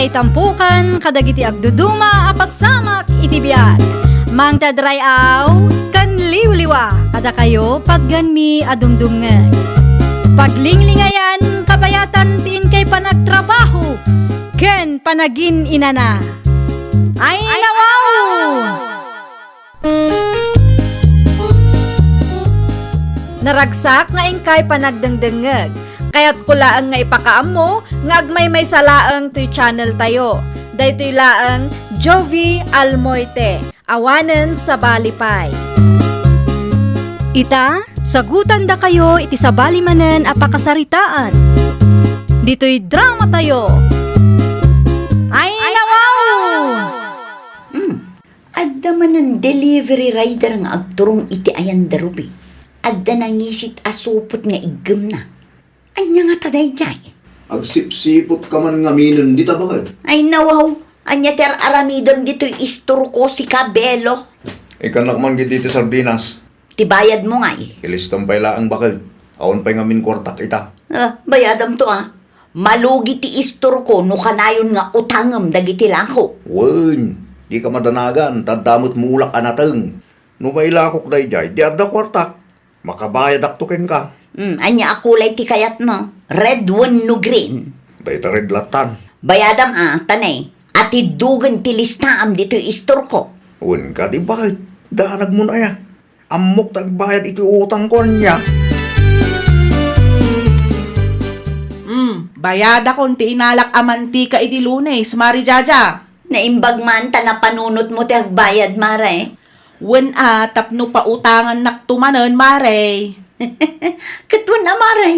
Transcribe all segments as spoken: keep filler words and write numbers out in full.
Itampukan kadagiti agduduma a pasamak iti biag. Mangted ray-aw ken liwliwa kadakayo patganmi a dumdumngeg. Paglinglingayan kabayatan ti inkay panagtrabaho ken panagin-inana. Ay, nawaw! Naragsak nga inkay panagdengdengngeg. Kayatko laeng nga ipakaammo nga agmaymaysa laeng toy channel tayo. Daytoy laeng Jovie Almoite, awanen sabali pay. Ita, sagutandakayo iti sabali manen a pakasaritaan. Ditoy drama tayo. Ay, nawaw! Hmm. Adda manen delivery rider nga agturong iti ayan da Ruby. Adda nangisit a supot nga iggemna. Ania ngata daydiay? Agsipsipot ka man ngaminen dita, baket. Ay, nawaw. Ania ti ar-aramidem ditoy istorko, sika, Belo? Ikkannak man gid ditoy sardinas. Ti bayadmo ngay? Ilistam pay laeng, baket. Awan pay ngamin kuartak ita. Ah, bayadamto, ah. Malugi ti istorko no kanayon nga utangem dagiti lako. Wen, dika madanagan, ta adda met mulak a nateng. No mailakok daydiay, di adda kuartak. Makabayadakto kenka. Hmm, ania a kulay ti kayatmo? Red wenno green? Dayta red lattan. Bayadam, ah, ta ne, atiddogen ti listaam ditoy istorko. Wen kadi, baket? Danagmon aya? Ammok ta agbayad iti utangko, ania? Hmm, bayadakon ti inalak a mantika idi Lunes, Mari Jaja. Naimbag man ta napanunotmo ti agbayad, Mare. Wen a, tapno pautangannakto manen, Mare. Ket wen a, Mare.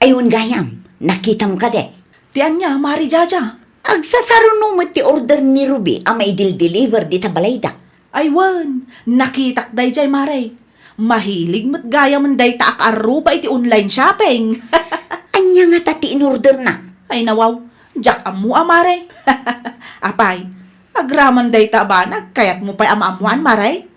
Ay, wen gayam, nakitam kadi? Ti ania, Mari Jaja? Agsasaruno met ti order ni Ruby a maidil-deliver dita balayda. Ay wen, nakitak daydiay, Mare. Mahilig met gayamen dayta a kaarruba iti online shopping. Ania ngata ti inorderna? Ay nawaw, diak ammo a, Mare. Apay, agraman dayta a banag, kayatmo pay a maammoan, Mare?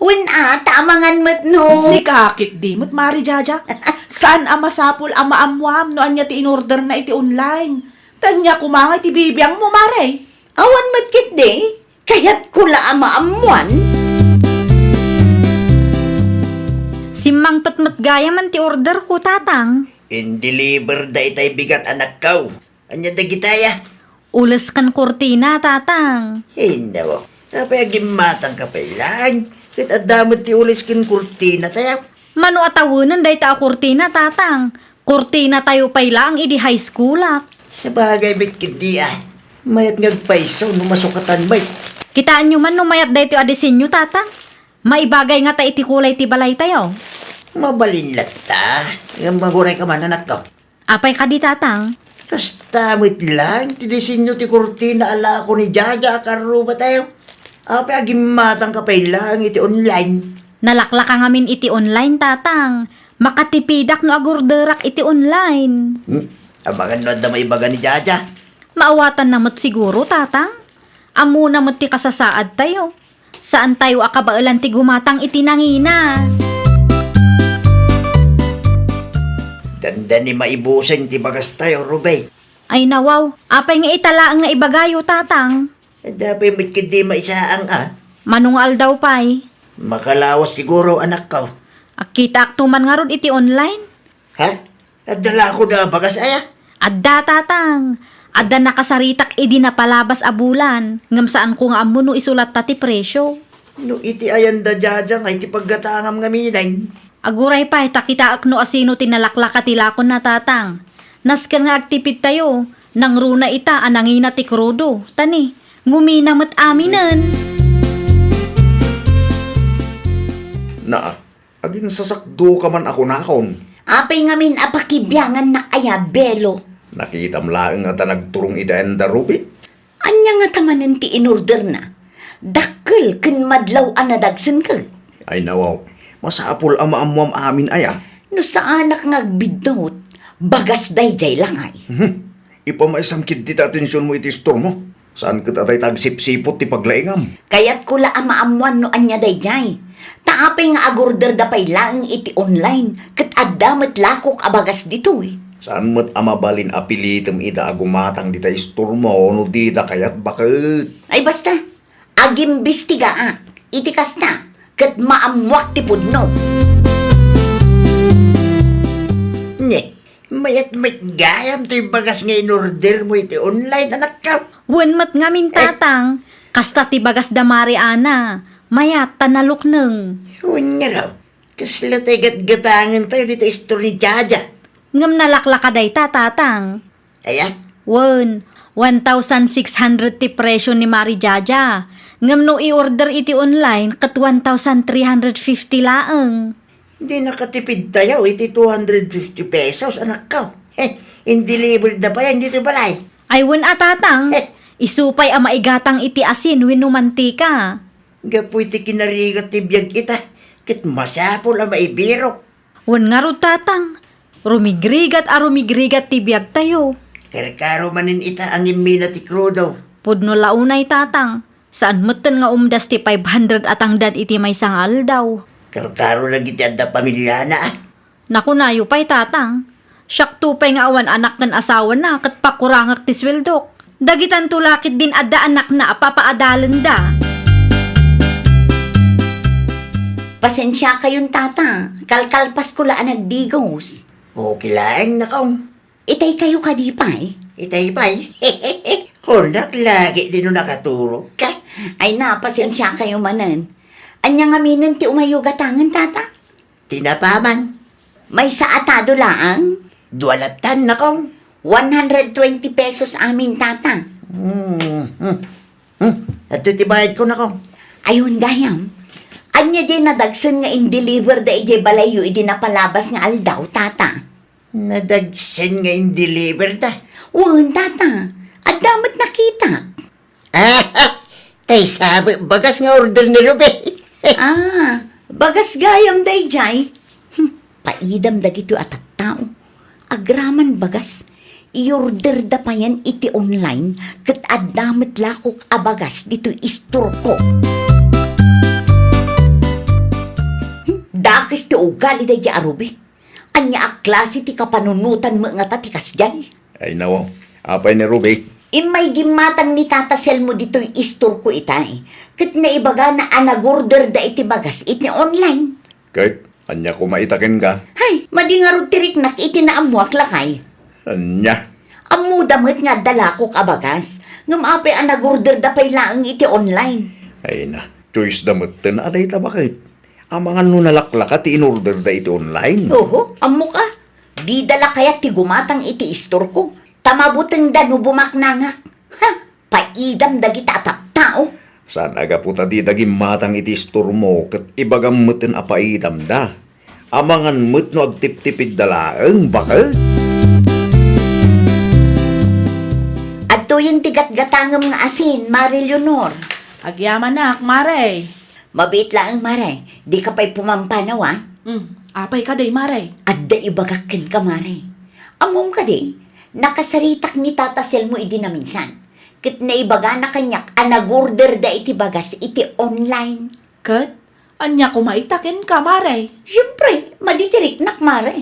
Wen a, ta amangan met no. Sika ketdi met, Mari Jaja. Saan a masapul a maammoam no ania ti inorderna iti online. Ta ania koma ngay ti bibiangmo, Mare? Awan met ketdi. Kayatko la a maammoan. Simmangpet met gayamen ti orderko, Tatang. In-deliver daytay bigat, anakko. Ania dagitaya? Ules ken kurtina, Tatang. Ay, nawaw. Apay agimmatangka pay laeng? Ket adda met ti ules ken kurtina tayo. Mano a tawenen dayta a kurtina, Tatang? Kurtina tayo pay laeng idi high schoolak. Sabagay met ketdi a. Mayat nga agpayso no masukatan met. Kitaenyo man no mayat daytoy a disenyo, Tatang? Maibagay ngata iti kulay ti balay tayo. Mabalin latta. Ngem aguray ka man, anakko. Apay kadi, Tatang? Kasta met laeng ti disenyo ti kurtina a lako ni Jaja a karruba tayo. Apay agimmatangka pay laeng iti online? Nalaklaka ngamin iti online, Tatang. Makatipidak no agorderak iti online. Hmm? Amangan no adda maibaga ni Jaja. Maawatanna met siguro, Tatang. Ammona met ti kasasaad tayo. Saan tayo a kabaelan ti gumatang iti nangina. Dandani maibusen ti bagas tayo, Ruby. Ay nawaw, apay nga ita laeng nga ibagayo, Tatang? Adda pay met ketdi maisaang a. Mano nga aldaw pay? Makalawas siguro, anakko. Akitaakto man ngarud iti online. Ha? Adda la kono a bagas aya? Adda, Tatang. Adda nakasaritak idi napalabas a bulan, ngem saanko nga ammo no isulatta ti presio. No iti ayanda Jaja nga iti paggatangam ngaminen. Aguray pay ta kitaek no asino ti nalaklaka ti lakonna, Tatang. Nasken nga agtipid tayo, nangruna ita a nangina ti krudo, ta ni, ngumina met aminen. Naa, aginsasakdoka man a kunakon. Apay ngamin a pakibiangannak aya, Belo? Nakitam laeng a ta nagturong iti ayanda Ruby. Ania ngata manen ti inorderna? Dakkel ken madlaw a nadagsen ket. Ay nawaw, masapul a maammuam amin aya. No saanak nga agbiddut, bagas daydiay la ngay. Mhm. Ipamaysam ketdi ti atensionmo iti istormo. Saan ket a dayta agsipsiput ti paglaingam. Kayatko la a maammuan no ania daydiay. Ta apay nga agorderda pay laeng iti online, ket adda met lakok a bagas ditoy. Saan met a mabalin a pilitem ida a gumatang dita istormo no dida kayat baket. Ay, basta, agimbestigaak iti kasta, ket maammoak ti pudno. Ne, mayat met gayam toy bagas nga inordermo iti online, anakko. Wen met ngamin, Eh. Tatang, kasta ti bagas da Mari Ana, mayat ta nalukneng. Wen nga daw, kasla tay gatgatangen tayo dita istor ni Jaja. Ngem nalaklaka dayta, Tatang. Aya? Wen, one thousand six hundred ti presyo ni Mari Jaja. Ngem no i-order iti online, ket one thousand three hundred fifty laeng. Di nakatipid tayo iti two hundred fifty pesos, anakko. Heh, in-deliver da pay ditoy balay. Ay, wen a, Tatang. Heh. Isu pay a maigatang iti asin wenno mantika. Gapu iti kinarigat ti biag ita, ket masapul a maibirok. Wen ngarud, Tatang, rumigrigat a rumigrigat ti biagtayo. Karkaro manen ita a ngimmina ti krudo. Pudno la unay, Tatang. Saan metten nga umdas ti five hundred a tangdan iti maysa nga aldaw. Karkaro dagiti adda pamiliana, a. Nakunayo pay, Tatang. Siakto pay nga awan anak ken asawana ket pakurangek ti sueldok. Dagitanto la ketdin adda anakna a papaadalenda. Pasensiakayon, Tata. Kalkalpasko la a nagdigos. Okay laeng, nakong. Itaykayo kadi pay? Itay pay? Kunak lagi di no nakaturogka. Ay na, pasensiakayo manen. Ania ngaminen ti umayyo gatangen, Tata? Tinapa man. Maysa a tado laeng? Dua latan, nakong. One hundred twenty pesos amin, Tata. Hmm, hmm. Hmm, adto ti bayadko, nakong. Ayon gayam. Ania diay nadagsen nga in-deliver da idiay balayyo idi napalabas nga aldaw, Tata? Nadagsen nga in-deliver da? Wen, Tata. Adda met nakitak. Ah, tay sa met bagas nga order ni Ruby. Ah, bagas gayam daydiay. Hmm, paidam dagitoy a tattao. Agraman bagas, i-order da payen iti online, ket adda met lakok a bagas ditoy istorko. Hmm, dakes ti ugali daydiay a Ruby. Ania a klase ti kapanunotan met ngata ti kasdiay? Ay, nawo. Apay ni Ruby? Immay gimmatang ni Tata Selmo ditoy istorko itay. Ket naibagana a nag-order da iti bagas iti online. Ket ania koma ita kenka? Hay, madi ngarud ti riknak iti naammoak lakay. Ania? Ammoda met nga adda lakok a bagas. Ngem apay a nag-order da pay laeng iti online? Ay na, choice da metten a dayta baket. Amangan no nalaklaka ti in-order da iti online? Oho, ammok a. Dida la kayat ti gumatang iti istorko, ta mabutengda no bumaknangak. Ha! Paidam dagita a tattao. Saan a gapu ta dida gimmatang iti istormo ket ibagam metten a paidamda. Amangan met no agtiptipidda laeng, baket. Adtoyen ti gatgatangem nga asin, Mare Leonor. Agyamanak, Mare. Mabiit laeng, Mare. Dika pay pumampanaw, a? Hmm, apay kadi, Mare? Adda ibagak kenka, Mare. Ammom kadi, nakasaritak ni Tata Selmo idi naminsan. Ket naibagana kaniak a nag-order da iti bagas iti online. Ket ania koma ita kenka, Mare? Siempre, madi ti riknak, Mare.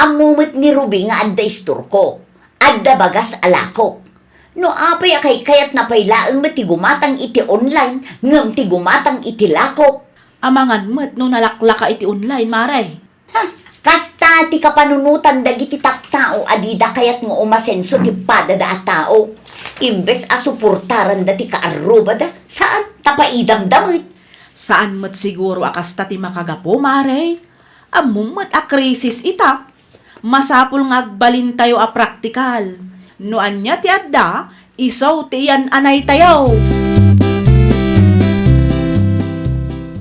Ammo met ni Ruby nga adda istorko. Adda bagas a lakok. No apay a kaykayatna pay laeng met ti gumatang iti online ngem ti gumatang iti lakok. Amangan met no nalaklaka iti online, Mare. Ha, kasta ti kapanunotan dagiti tattao a dida kayat nga umasenso ti padada a tao. Imbes a suportaranda ti kaarrubada, saan, ta paidamda met. Saan met siguro a kasta ti makagapu, Mare. Ammom met a krisis ita. Masapul nga agbalintayo a praktikal. No ania ti adda, isu ti iyan-anaytayo.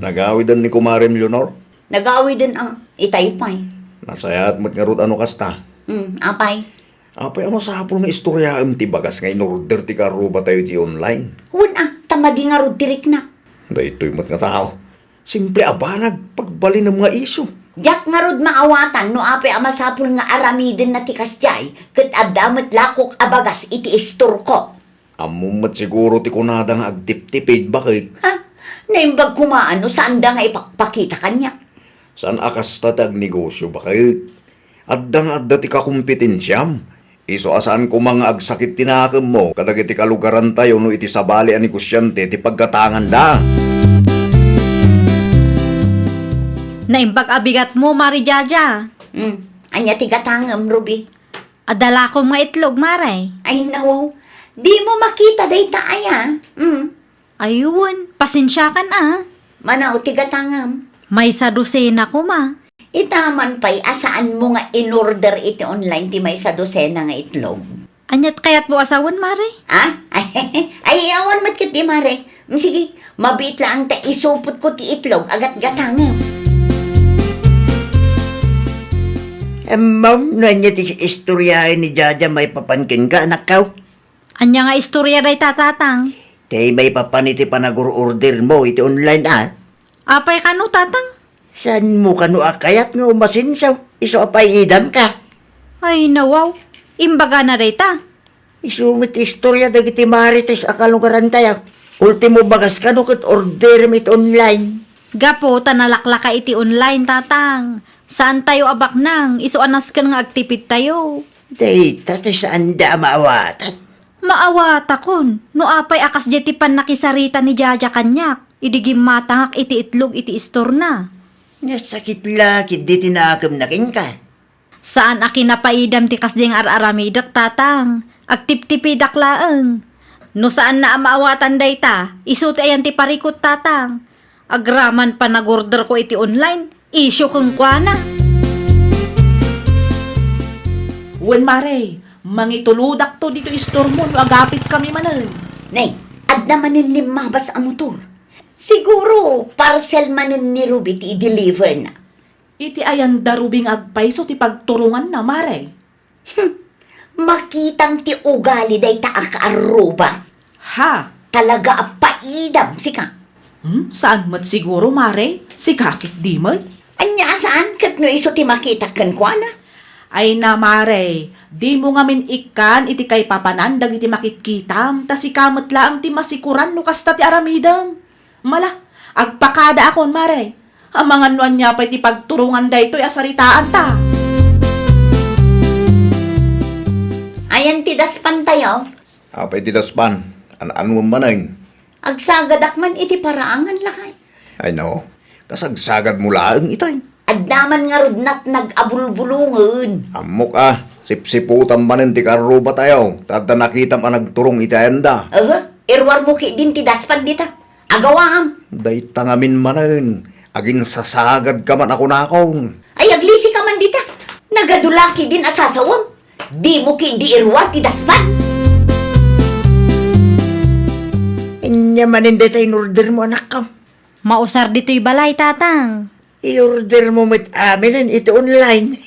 Nagawiden ni Kumarem Leonor? Nagawiden a, itay pay. Nasayaat met ngarud a no kasta. Hmm, apay? Apay a masapul nga istoryaem ti bagas nga in-order ti kaarrubatayo iti online? Wen a, ta madi ngarud ti riknak. Daytoy met nga tao. Simple a banag, pagbalinem nga isu. Diak ngarud maawatan no apay a masapul nga aramidenna ti kasdiay, ket adda met lakok a bagas iti istorko. Ammom met siguro ti kunada nga agtiptipid, baket. Ha? Naimbag koma no saanda nga ipakpakita kaniak. Saan a kasta ti agnegosio, baket. Adda nga adda ti kakompetensiam. Isu a saan koma nga agsakit ti nakemmo kadagiti kalugarantayo no iti sabali a negosiante ti paggatanganda. Naimbag a bigatmo, Mare Jaja. Hmm. Ania ti gatangem, Ruby? Adda lakom nga itlog, Mare. Ay, nawaw. Dimo makita dayta aya? Hmm. Ay wen, pasensiakan a. Mano ti gatangem? Maysa dosena koma. Ita man pay a saanmo nga in-order iti online ti maysa dosena nga itlog. Aniat kayatmo a sawen, Mare? Ha? Ay, awan met ketdi, Mare. Mm, sige, mabiit laeng ta isupotko ti itlog a gatgatangem. Ammom no ania ti istoryaen ni Jaja maipapan kenka, anakko? Ania nga istorya dayta, Tatang? Ti maipapan iti panagur-ordermo iti online a. Apay kano, Tatang? Saanmo kano a kayat nga umasenso isu a pay-idamka? Ay, nawaw. Imbagana dayta. Isu met ti istorya dagiti marites a kalugarantayo. Ultimo bagas kano ket orderem iti online. Gapu ta nalaklaka iti online, Tatang. Saantayo a baknang isu a nasken nga agtipidtayo. Dayta ti saanda a maawatan. Maawatakon, no apay a kasdiay ti pannakisarita ni Jaja kaniak, idi gimmatangak iti itlog iti istorna. Nasakit la ketdi ti nakemna kenka. Saan a kinapaidam ti kasdiay nga ar-aramidek, Tatang. Agtiptipidak laeng. No saanna a maawatan dayta, isu ti ayan ti parikut, Tatang. Agraman panagorderko iti online, isyu kenkuana. Wen, Mare, mangitulodakto ditoy istormo no agapitkami manen. Nay, adda manen limmabas a motor. Siguro, parcel manen ni Ruby ti i-deliverna. Iti ayanda Ruby nga agpayso ti pagturonganna, Mare. Hmm, makitam ti ugali dayta a kaarruba. Ha? Talaga a paidam, sika. Hmm, saan met siguro, Mare? Sika ketdi met? Ania a saan ket no isu ti makitak kenkuana? Ay na, Mare, dimo ngamin ikkan iti kaipapanan dagiti makitkitam, ta sika met laeng ti masikuran no kasta ti aramidem. Mala, agpakadaakon, Mare. Amangan no ania pay ti pagturongan daytoy a saritaanta. Ayan ti daspantayo? Apay ti daspan? An-anuem manen? Agsagadak man iti paraangan, lakay. Ay no, kasagsagadmo laeng itay. Adda man ngarud natnag a bulbulongen. Ammok a, sipsiputam manen ti karrubatayo, ta adda nakitam a nagturong iti ayanda. Aha, iruarmo ketdin ti daspan dita. Agawaam. Dayta ngamin manen, aginsasagadka man a kunakon. Ay, aglisika man dita. Nagadula ketdin a sasawem. Dimo ketdi iruar ti daspan. Ania manen dayta in-ordermo, anakko? Mausar ditoy balay, Tatang. I-ordermo met aminen iti online.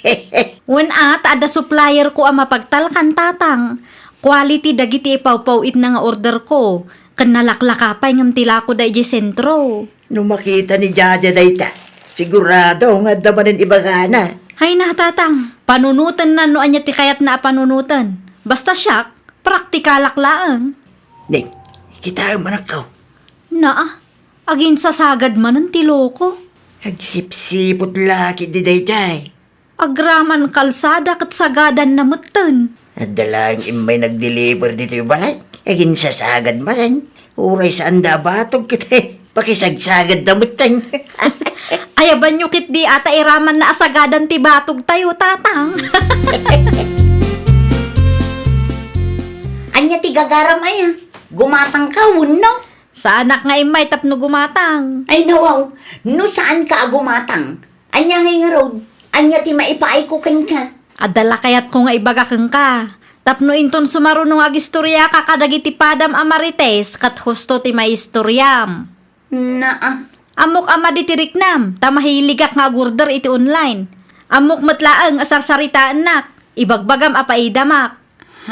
Wen a, ta adda supplierko a mapagtalkan, Tatang. Quality dagiti ipawpaw-itna nga orderko, ken nalaklaka pay ngem ti lakoda idiay sentro. No makita ni Jaja dayta, sigurado nga adda manen ibagana. Ay na, Tatang, panunotenna no ania ti kayatna a panunoten. Basta siak, praktikalak laeng. Ning, kitaem, anakko. Naa, aginsasagad manen ti loko. Agsipsiput la ketdi daydiay. Agraman kalsada ket sagadanna metten. Adda laeng immay nag-deliver ditoy balay. Aginsasagad manen. Uray saanda a batog ket pakisagsagadda metten. Ayabanyo ketdi a ta iramanna a sagadan ti batogtayo, Tatang. Ania ti gagaram aya? Gumatangka wenno? Saanak nga immay tapno gumatang. Ay, nawaw, no saanka a gumatang, ania ngay ngarud? Ania ti maipaayko kenka? Adda la kayatko nga ibaga kenka. Tapno inton sumaruno nga agistoriaka kadagiti padam a marites, ket husto ti maistoriam. Naa. Ammok a madi ti riknam, ta mahiligak nga agorder iti online. Ammok met laeng a sarsaritaennak, ibagbagam a paidamak.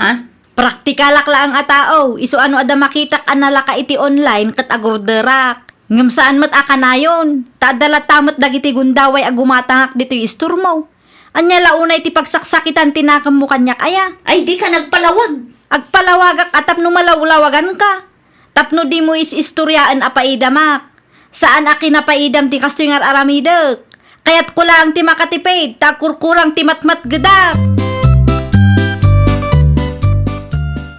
Ha? Praktikalak laeng a tao, isu a no adda makitak a nalaka iti online ket agorderak. Ngem saan met a kanayon, ta adda latta met dagiti gundaway a gumatangak ditoy istormo. Ania la unay ti pagsaksakitan ti nakemmo kaniak aya? Ay, dika nagpalawag. Agpalawagak a tapno malawlawaganka. Tapno dimo is-istoriaen a paidamak. Saan a kinapaidam ti kastoy nga ar-aramidek. Kayatko laeng ti makatipid, ta agkurkurang ti matmatgedak.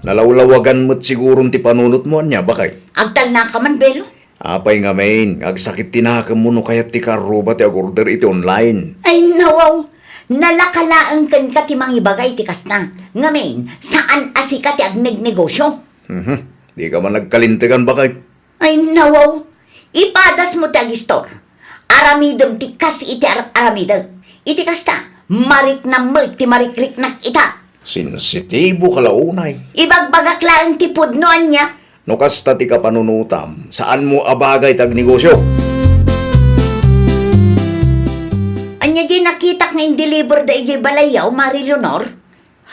Nalawlawagan met siguron ti panunotmo, ania, baket? Agtalnaka man, Belo. Apay ngamin, agsakit ti nakemmo no kayat ti kaarruba ti agorder iti online? Ay, nawaw. Nalaka laeng kenka ti mangibaga iti kasta. Ngamin, saan a sika ti agnegnegosyo. Mhm. Dika man nagkalintegan, baket? Ay, nawaw. Ipadasmo ti agistor. Aramidem ti kas iti ar-, aramidek. Iti kasta, mariknam met ti marikriknak ita. Sensitibo ka la unay. Ibagbagak laeng ti pudno, ania? No kasta ti kapanunotam, saanmo a bagay ti agnegosyo. Ania diay nakitak nga indeliver da idiay balayyo, Mari Leonor?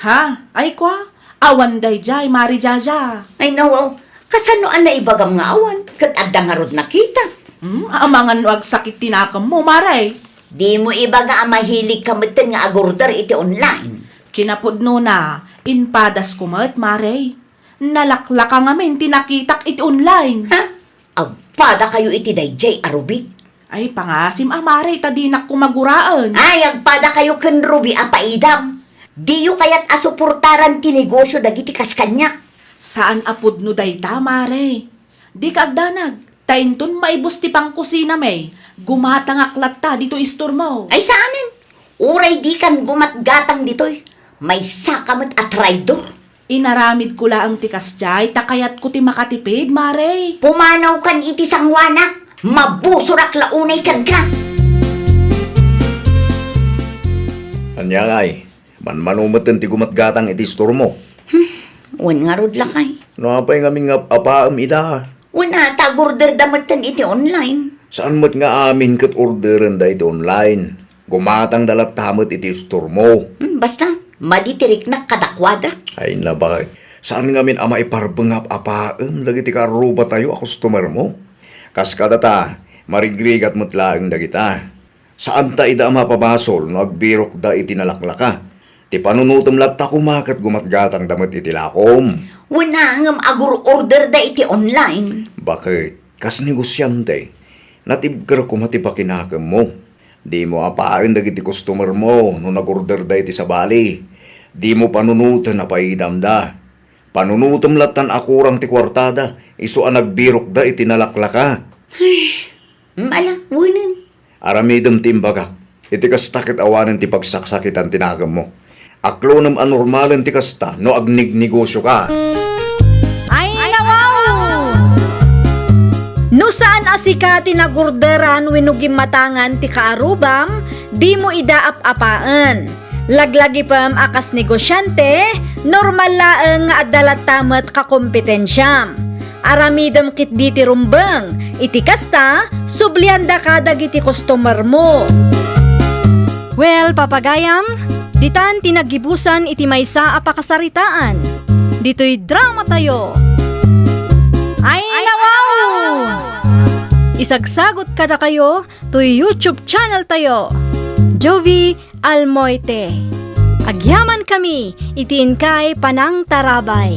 Ha? Ay, kua? Awan daydiay, Mari Jaja. Ay, nawaw. Kasano a naibagam nga awan? Ket adda ngarud nakita. Hmm, amangan no agsakit ti nakemmo, Mare. Dimo ibaga a mahilig ka metten nga agorder iti online. Kinapudnona, impadasko met, Mare. Nalaklaka ngamin ti nakitak iti online. Ha? Agpadakayo iti daydiay a Ruby? Ay, pangasim a, Mare, ta dinak koma guraen. Ay, agpadakayo ken Ruby a paidam. Diyo kayat a suportaran ti negosyo dagiti kas kaniak? Saan a pudno dayta, Mare. Dika agdanag, ta inton maibus ti pangkusinami, gumatangak latta ditoy istormo. Ay, saanen. Uray dikan gumatgatang ditoy, maysaka met a traidor. Inaramidko laeng ti kasdiay ta kayatko ti makatipid, Mare. Pumanawkan iti sangoanak, mabusorak la unay kenka. Ania ngay, manmano metten ti gumatgatang iti istormo? Hmm, wen ngarud lakay. No apay ngamin nga ap-apaem ida? Wen a, ta agorderda metten iti online. Saan met nga amin ket orderenda iti online? Gumatangda latta met iti istormo. Hmm, basta, madi ti riknak kadakuada. Ay, nabay. Saan ngamin a maiparbeng nga ap-apaem dagiti kaarrubatayo a customermo? Kas kadata, marigrigat met laeng dagita. Saanta ida a mapabasol no agbirokda iti nalaklaka. Ti panunotem latta koma ket gumatgatangda met iti lakom. Wen a, ngem agur-orderda iti online. Baket? Kas negosiante, natibker koma ti pakinakemmo. Dimo apaen dagiti customermo no nagorderda iti sabali. Dimo panunoten a paidamda. Panunotem lattan a kurang ti kuartada, isu a nagbirokda iti nalaklaka. Ay, ala, wenen. Aramidem ti imbagak. Iti kasta ket awanen ti pagsaksakitan ti nakemmo. Aklonem a normalen ti kasta no agnegnegosyo ka. Ay, nawaw! No saan a sika ti nagorderan wenno gimmatangan ti kaarrubam, dimo ida ap-apaen. Laglagipem a kas negosiante, normal laeng nga adda latta met kakompetensiam. Aramidem ketdi ti rumbeng. Iti kasta, subliandaka dagiti customermo. Well, papagayam, ditan ti naggibusan iti maysa a pakasaritaan. Ditoy dramatayo. Ay, nawaw! Isagsagot kadakayo toy YouTube channeltayo. Jovi Almoite. Agyamankami iti inkay panangtarabay.